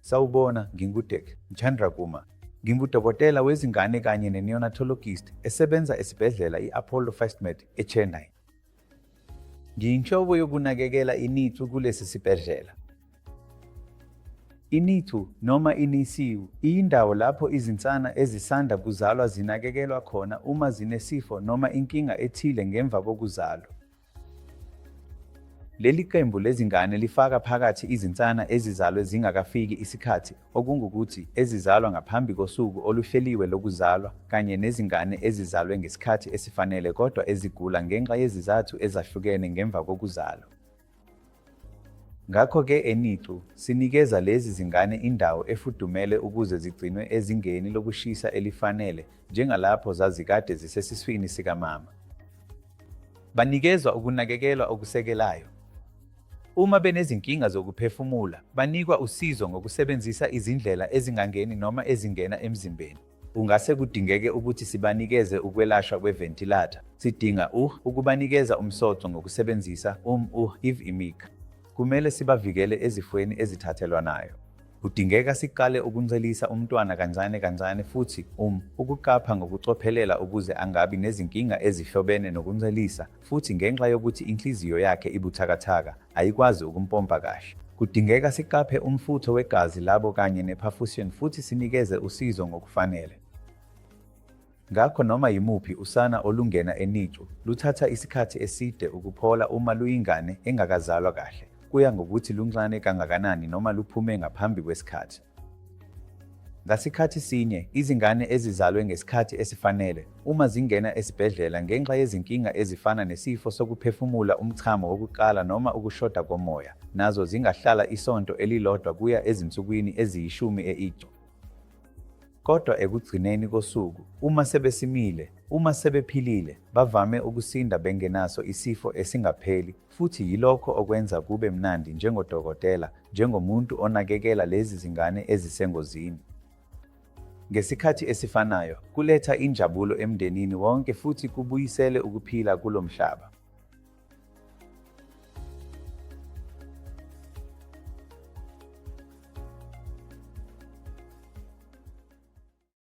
Sawubona, nginguDk. Chandrakumar. Ngingudokotela wezingane kanye ne-neonatologist esebenza esibhedlela i-Apollo FirstMed eChennai. Ngiyinhloko yokunakekela i-NICU kulesi sibhedlela. I-NICU noma i-NICU iyindawo lapho izinsana ezisanda kuzalwa zinakekelwa khona uma zinesifo noma inkinga ethile ngemva kokuzalwa. Leli qembu lezingane lifaka phakathi izinsana ezizalwe zingakafiki isikhathi, okungukuthi, ezizalwa ngaphambi kosuku oluhleliwe lokuzalwa, kanye nezingane ezizalwe ngesikhathi esifanele kodwa ezigula ngenxa yezizathu ezahlukene ngemva kokuzalwa. Ngakho-ke e-NICU, sinikeza lezi zingane indawo efudumele ukuze zigcinwe ezingeni lokushisa elifanele njengalapho zazikade zisesiswini sikamama. Banikezwa ukunakekelwa okusekelayo. Uma benezinkinga zokuphefumula, banikwa usizo ngokusebenzisa izindlela ezingangeni noma ezingena emzimbeni. Kungase kudingeke ukuthi sibanikeze ukwelashwa kweventilatha. Sidinga uh ukubanikeza umsoco ngokusebenzisa um uh iv imic. Kumele sibavikele ezifweni ezithathelwanayo. Kudingeka siqale ukuncelisa umntwana kancane kancane futhi um ukuqapha ngokucophelela ukuze angabi nezinkinga ezihlobene nokuncelisa futhi ngenxa yokuthi inhliziyo yakhe ibuthakathaka ayikwazi ukumpompa kahle. Kudingeka siqaphe umfutho wegazi labo kanye ne-perfusion futhi sinikeze usizo ngokufanele. Ngakho noma yimuphi usana olungena e-NICU luthatha isikhathi eside ukuphola uma luyingane engakazalwa kahle, kuya ngokuthi luncane kangakanani noma luphume ngaphambi kwesikhathi. Ngasikhathi sinye, izingane ezizalwe ngesikhathi esifanele, uma zingena esibhedlela ngenxa yezinkinga ezifana nesifo sokuphefumula umchamo wokuqala noma ukushoda komoya, nazo zingahlala isonto elilodwa kuya ezinsukwini eziyishumi e-ICU. Kodwa ekugcineni kosuku, uma sebesimile, uma sebephilile, bavame ukusinda bengenaso isifo esingapheli futhi yilokho okwenza kube mnandi njengodokotela, njengomuntu onakekela lezi zingane ezisengozini. Ngesikhathi esifanayo, kuletha injabulo emndenini wonke futhi kubuyisele ukuphila kulo mhlaba.